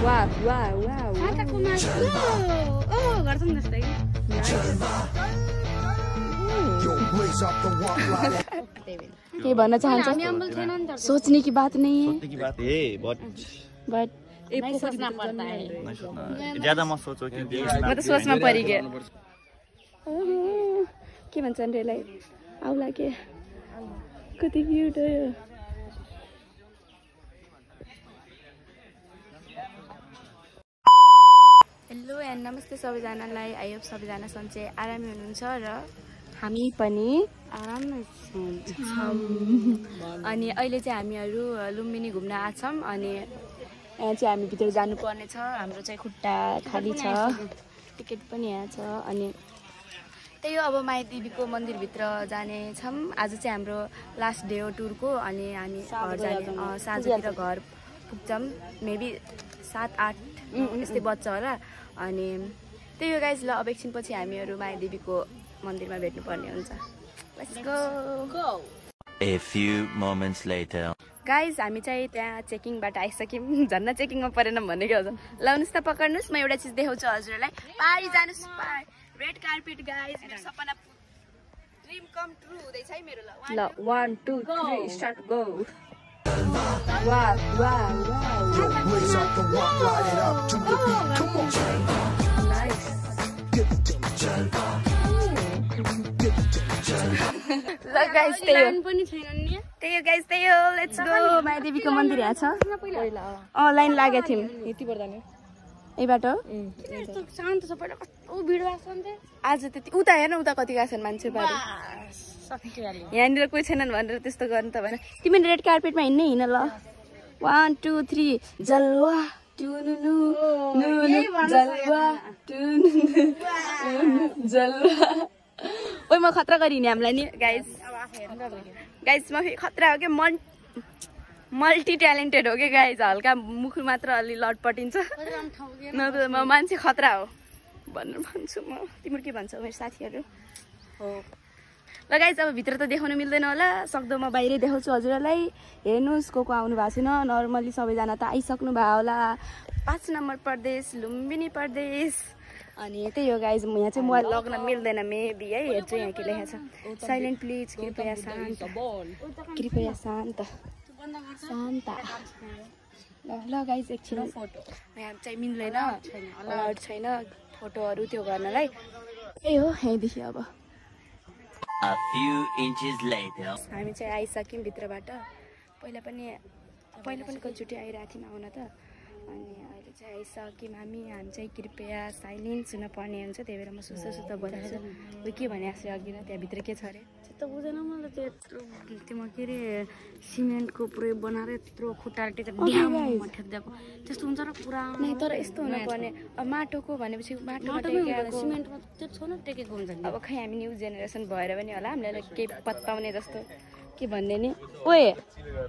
वाह वाह वाह के भन्न चाहन्छ सोच्ने की बात नहीं है बट सोचना पड़ता है ज्यादा मत सोचो क्योंकि म त सोचमा परिगयो के भन्छ रेलाई आउला के कति क्युट हो यो हेलो एन्ड नमस्ते सबैजनालाई आई होप सबैजना सन्चै आरामै हुनुहुन्छ र हामी पनि आरामै छौँ अनि अहिले चाहिँ हामीहरू लुम्बिनी घुम्न आछौँ अनि यहाँ चाहिँ हामी भित्र जानुपर्ने छ हाम्रो चाहिँ खुट्टा खाली छ टिकट पनि यहाँ छ अनि त्यही हो अब माइदेवीको मन्दिरभित्र जानेछौँ आज चाहिँ हाम्रो लास्ट डे हो टुरको अनि हामी घर जाने साँझतिर घर पुग्छौँ मेबी 7-8 यस्तै बज्छ होला अनि त्यही हो गाइज ल अब एकछिनपछि हामीहरू माइदेवीको मन्दिरमा भेट्नुपर्ने हुन्छ let's go A few moments later guys हामी चाहिँ त्यहाँ चेकिङबाट आइसक्यौँ झन् चेकिङमा परेन भनेको हजुर लाउनुहोस् त पक्र्नुहोस् म एउटा चिज देखाउँछु हजुरलाई पारी जानुहोस् रेड कार्पेट गाइज मेरो सपना ड्रिम कम ट्रु हुँदैछ है मेरो ल 1 2 3 स्टार्ट गो वाह वाह ल गाइज त्यही हो गाइज त्यही हो लेट्स गो माइदेवीको मन्दिर यहाँ छ लाइन लागेको थियौँ यहीबाट आज त्यति उता हेर्न उता कति गएको छन् मान्छे यहाँनिर कोही छैनन् भनेर त्यस्तो गर्नु त भएन तिमी रेड कार्पेटमा हिँड्नै हिँड ल 1 2 3 जलवा ओइ म खतरा गरी हिँडेँ हामीलाई नि गाइज म खतरा हो कि मल्टी ट्यालेन्टेड हो कि गाइज हल्का मुख मात्र अलि लटपटिन्छ न त म मान्छे खतरा हो भनेर भन्छु म तिम्रो के भन्छौ मेरो साथीहरू हो ल गाइज अब भित्र त देखाउनु मिल्दैन होला सक्दो म बाहिरै देखाउँछु हजुरलाई हेर्नुहोस् को आउनु भएको छैन नर्मली सबैजना त आइसक्नु भयो होला 5 नम्बर प्रदेश लुम्बिनी प्रदेश अनि त्यही हो गाइज यहाँ चाहिँ मोबाइल लग्न मिल्दैन मेबी है हेर्छु यहाँ के लेखेको छ साइलेन्ट प्लिज कृपया शान्त ल गाइज एकछिन यहाँ चाहिँ मिल्दैन अलाउड छैन फोटोहरू त्यो गर्नलाई त्यही हो यहीँदेखि अब A few inches later हामी चाहिँ आइसक्यौँ भित्रबाट पहिला पनि कतिचोटि आइरहेको थियौँ आउन त अनि अहिले चाहिँ आइसक्यौँ हामी चाहिँ कृपया साइलेन्ट हुनुपर्ने हुन्छ त्यही भएर म सुस्त बोलेको छु के भने आएको अघि न त्यहाँभित्र के छ अरे त बुझेन मलाई त्यत्रो त्यो के अरे सिमेन्टको प्रयोग बनाएर यत्रो खुट्टाले टेकेर ठेक्दिएको त्यस्तो हुन्छ र पुरा नै तर यस्तो हुनुपर्ने माटोको भनेपछि माटोमा सिमेन्टमा त्यत्रो न टेकेको हुन्छ अब खै हामी न्यू जेनेरेसन भएर पनि होला हामीलाई केही पत्ताउने जस्तो के भन्ने नि ओए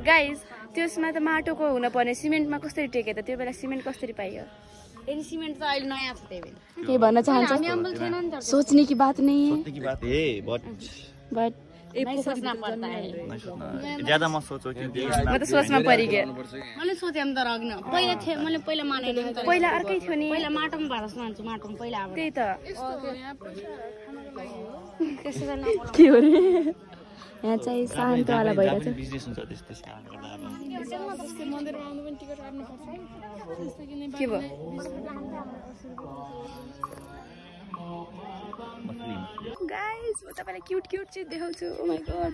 गाइज त्यसमा त माटोको हुनुपर्ने सिमेन्टमा कसरी टेके त त्यो बेला सिमेन्ट कसरी पाइयो यदि सिमेन्ट त अहिले नयाँ छ त्यही बेला के भन्न चाहन्छ सोच्ने की बात नहीं है बट सोचना पड़ता है ज्यादा मत सोचो क्योंकि म त सोचमा परिगयो मैले सोचे नि तर अघि पहिला थियो मैले पहिला मानेको पहिला अर्कै थियो नि पहिला माटोमा भारत मान्छु माटोमा पहिला अब त्यही त के हो रे यहाँ चाहिँ शान्तवाला भइरहेछ बिजनेस हुन्छ त्यस्तै के भयो गाइस म तपाईलाई क्यूट चिज देखाउँछु ओ माय गॉड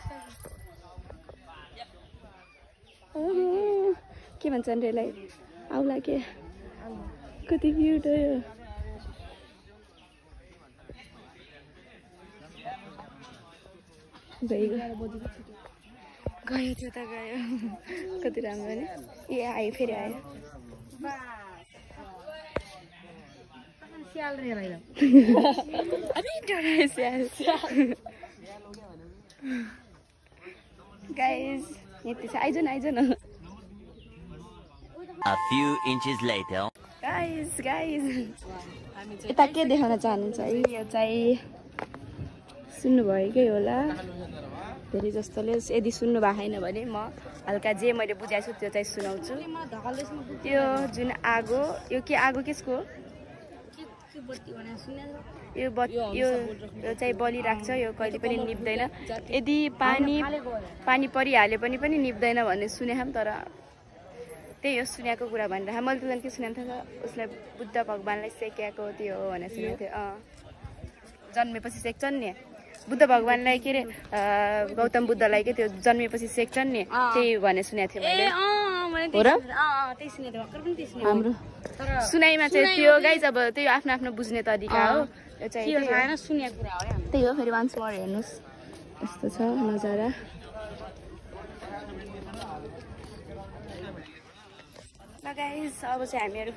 के भन्छ रेलाई आउला के कति क्यूट हो यो गयो त्यो त गयो कति राम्रो नि ए आयो फेरि आयो स्याल रे भाइ अबे डरायो स्याल गाइस यति छ आइज न A few inches later guys यता के देखाउन चाहनुहुन्छ है यो चाहिँ सुन्नुभएकै होला धेरै जस्तोले यदि सुन्नु भएको छैन भने म हल्का जे मैले बुझाएको छु त्यो चाहिँ सुनाउँछु। यो जुन आगो यो के आगो केसको यो चाहिँ बलिराख्छ, यो कहिले पनि निप्दैन। यदि पानी परिहाल्यो भने पनि निप्दैन भन्ने सुनेको तर त्यही हो सुनेको कुरा भनेर। मैले त के सुनेको थिएँ उसलाई बुद्ध भगवान्लाई सेकेको त्यो हो भनेर सुनेको थिएँ। जन्मेपछि सेक्छन् नि बुद्ध भगवान्लाई, के अरे गौतम बुद्धलाई के त्यो जन्मेपछि सेक्छन् नि, त्यही भने सुनेको थिएँ मैले। हो र हाम्रो सुनाइमा चाहिँ त्यो गाइज अब त्यही आफ्नो आफ्नो बुझ्ने तरिका हो। यो चाहिँ सुनेको कुरा हो। त्यही हो। फेरि वान्स मोर हेर्नुहोस् यस्तो छ नजारा। ल गाइज अब चाहिँ हामीहरू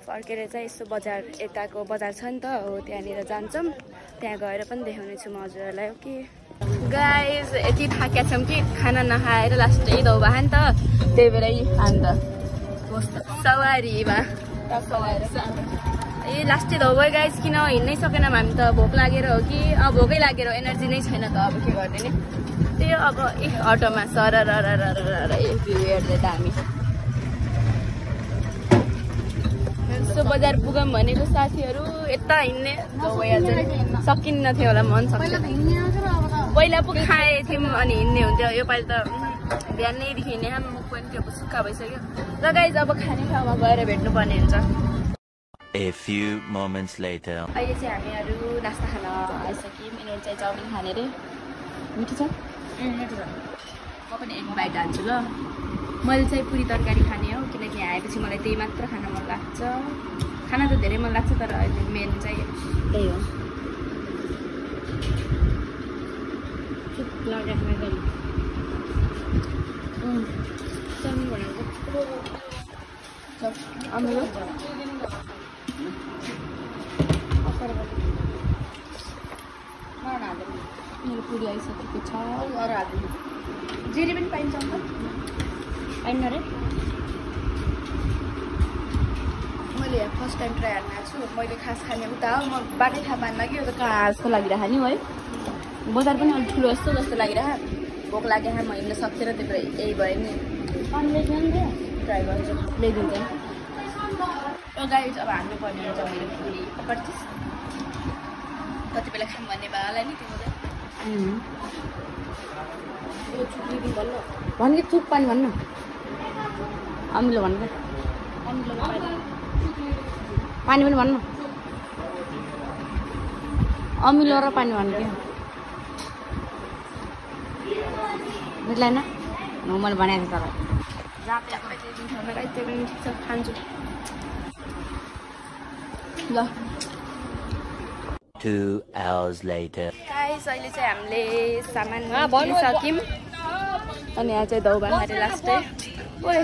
फर्केर चाहिँ यसो बजार यताको बजार छ नि त हो त्यहाँनिर जान्छौँ। त्यहाँ गएर पनि देखाउने छु म हजुरहरूलाई। ओके गाइज यति थाकेका छौँ कि खाना नखाएर लास्टै दौ भयो नि त, त्यही भएर हामी त सवारीमा ए लास्टै दौ भयो गाइज। किन हिँड्नै सकेनौँ हामी त, भोक लागेर हो कि भोकै लागेर हो, एनर्जी नै छैन त अब के गर्ने नि। त्यही अब अटोमा सर भ्यू हेर्दै त हामी यसो बजार पुगौँ भनेको साथीहरू। यता हिँड्ने भइहाल्छ सकिन्न थियो होला मन सक्छ। पहिला पो खाए थियौँ अनि हिँड्ने हुन्थ्यो, योपालि त बिहानैदेखि हिँड्ने मुख पनि त्यो सुक्खा भइसक्यो। र गाइज अब खाने ठाउँमा गएर भेट्नु पर्ने हुन्छ। A few moments later. अहिले चाहिँ हामीहरू नास्ता खान आइसक्यौँ। यिनीहरू चाहिँ चाउमिन खाने रे। मिठो छ? मिठो छ। म पनि एक बाइट हाल्छु ल। मैले चाहिँ पुरी तरकारी खाने हो किनकि आएपछि मलाई त्यही मात्र खान मन लाग्छ। खाना त धेरै मन लाग्छ तर अहिले मेन चाहिँ त्यही हो। मेरो पुरी आइसकेको छ। जेरी पनि पाइन्छ पाइन्न रे। मैले फर्स्ट टाइम ट्राई हाल्न आएको छु। मैले खास खाने उता हो, म बाटै थाहा पान्न कि उता कहाँ जस्तो लागिरहेको नि है। बजार पनि अलिक ठुलो जस्तो लागिरहेको। भोक लाग्यो म हिँड्न सक्थेँ र त्यही भएर यही भयो नि ट्राई गर्छु ल्याइदिन्छ। गाइज अब हाल्नु पर्ने हुन्छ मैले पुरी पच्चिस कति बेला खाऊँ भन्ने भयो होला नि त्यो भन्ने थुक पानी भन्न अमिलो भन्नु पानी पनि भन्नु अमिलो र पानी भन्नु क्या बुझ्दैन मैले भनेको तर खान्छु ल 2 hours later. गाइस अहिले चाहिँ हामीले सामान किनिसक्यौँ अनि यहाँ चाहिँ दौबा खाएर लास्टै ओए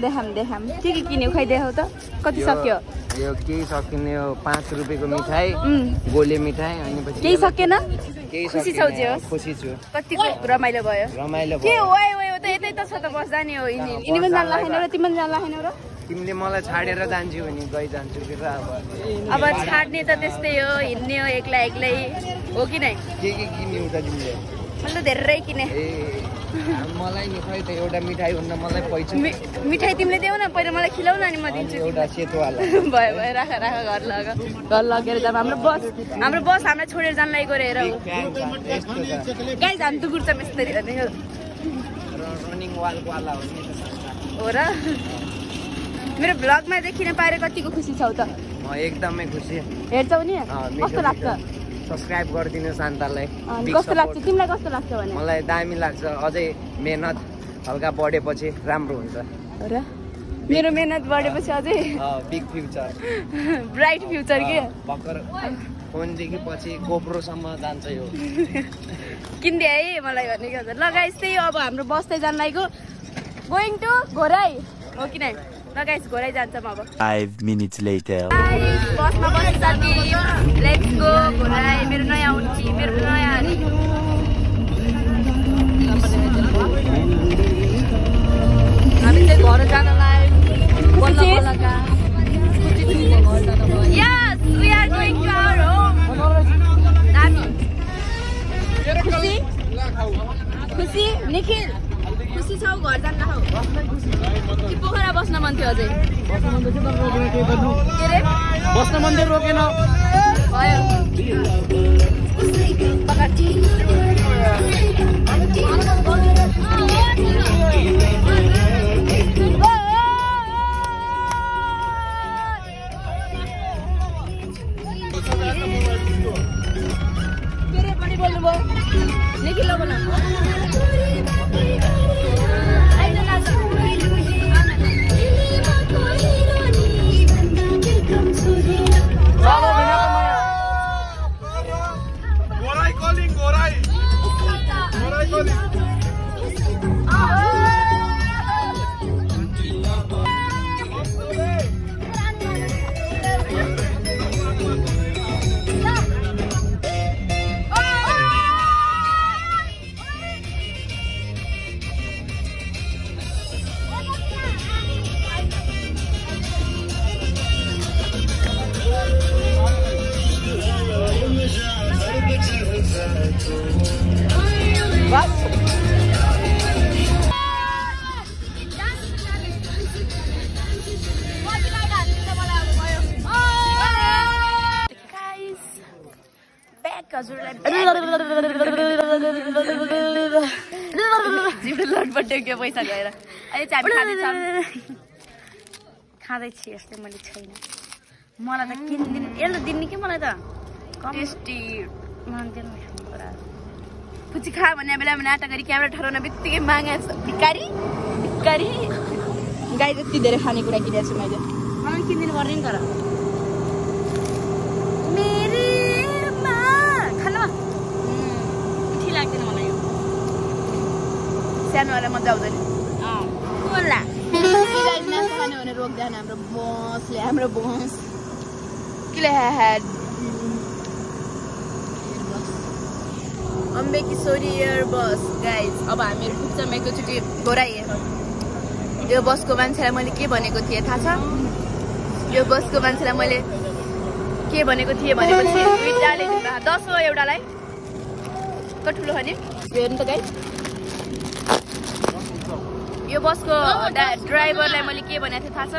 देखाम के किन्यौ खै देखाउ त कति सक्यो यो केही सकिने हो 5 रुपैयाँको मिठाई गोले मिठाई अनि पछि केही सकेन केही खुसी छौ जे खुसी छु कतिको रमाइलो भयो के ओए त यतै त छ त बस जाने हो इनी पनि जान्ला हैन र तिमी पनि जान्ला हैन र तिमीले मलाई छाडेर जान्छु भने गइ जान्छु के अब छाड्ने त त्यस्तै हो हिँड्ने हो एक्लै हो कि नै के किन्यौ त तिमीले मैले धेरै किने मलाई नि खै त एउटा मिठाई हुन्न मलाई पैसा मिठाई तिमीले देऊ न पहिला मलाई खिलाउ न अनि म दिन्छु एउटा सेतो वाला भयो राख घर लगेर जाम हाम्रो बस हामीलाई छोडेर जान लागि गरेर गाइस हामी त गुड्छ मिस्त्री भने रनिङ वालको वाला हो र मेरो ब्लगमा देखिन पाएर कतिको खुसी छौ त म एकदमै खुसी हेर्छौ नि कस्तो लाग्छ सब्स्क्राइब गरिदिनु शान्तालाई कस्तो लाग्छ तिमीलाई कस्तो लाग्छ भने मलाई दामी लाग्छ अझै मेहनत हल्का बढेपछि राम्रो हुन्छ र मेरो मेहनत बढेपछि अझै बिग फ्युचर ब्राइट फ्युचर के भर्खर फोनदेखि पछि गोप्रोसम्म जान्छ यो किन्दे है मलाई भने के ल गाइस त्यही अब हाम्रो बस्दै जान लागेको गोइङ टु घोराई हो कि नै ल गाइस घोराई जान्छौँ अब 5 minutes later. बसमा बसिसके लेट्स गो घोराई मेरो नयाँ उठी मेरो नयाँ हामी चाहिँ घर जान लाग्यो Yes, we are going to our home. घर जान्न हौ कि पोखरा बस्न मन थियो अझै के रे बस्न मन थियो रोकेन भयो लटपट्यो के पैसा गएर अहिले चाहिँ हामी खाँदैछु यस्तै मैले छैन मलाई त किनिदिनु यसले दिने कि मलाई त टेस्टी मान्दैन पुची खा भन्ने बेलामा नाटक गरी क्यामेरा ठहराउन बित्तिकै मागे भिकारी भिकारी गाई जति धेरै खानेकुरा किनेको छु मैले मलाई किनिदिनु पर्ने नि तर लाग्दैन मलाई यो सानोहरूलाई मजा आउँदैन बोल्ला खाने भने रोक्दैन हाम्रो बसले हाम्रो बस किले ह्याड अम्बे किशोरी एयर बस गाइज अब हामीहरू पुग्छौँ एकैचोटि घोराइ यो बसको मान्छेलाई मैले के भनेको थिएँ थाहा छ यो बसको मान्छेलाई मैले के भनेको थिएँ भनेपछि 10 हो एउटालाई ठुलो खाने हेर्नु त गाइस यो बसको ड्राइभरलाई मैले के भनेको थिएँ थाहा छ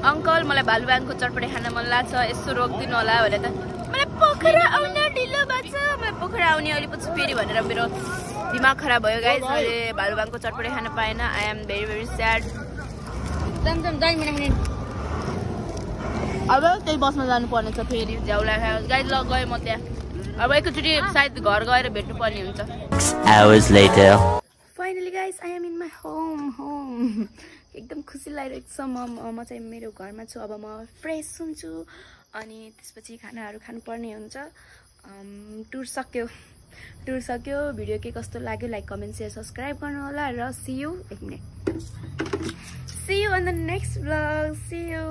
अङ्कल मलाई भालुवाङको चटपटे खान मन लाग्छ यसो रोकिदिनु होला भनेर त मलाई पोखरा आउन ढिलो भएको छ मलाई पोखरा आउने अहिले पछि फेरि भनेर मेरो दिमाग खराब भयो गाइस मैले भालुवाङको चटपटे खान पाएन I am very very sad अब त्यही बसमा जानुपर्ने छ फेरि झ्याउला खायो गाइस ल गएँ म त्यहाँ अब एकैचोटि सायद घर गएर भेट्नु पर्ने हुन्छ finally guys I am in my home एकदम खुसी लागिरहेको छ म चाहिँ मेरो घरमा छु अब म फ्रेस हुन्छु अनि त्यसपछि खानाहरू खानुपर्ने हुन्छ टुर सक्यो भिडियो के कस्तो लाग्यो लाइक कमेन्ट शेयर सब्सक्राइब गर्नु होला र see you on the next blog see you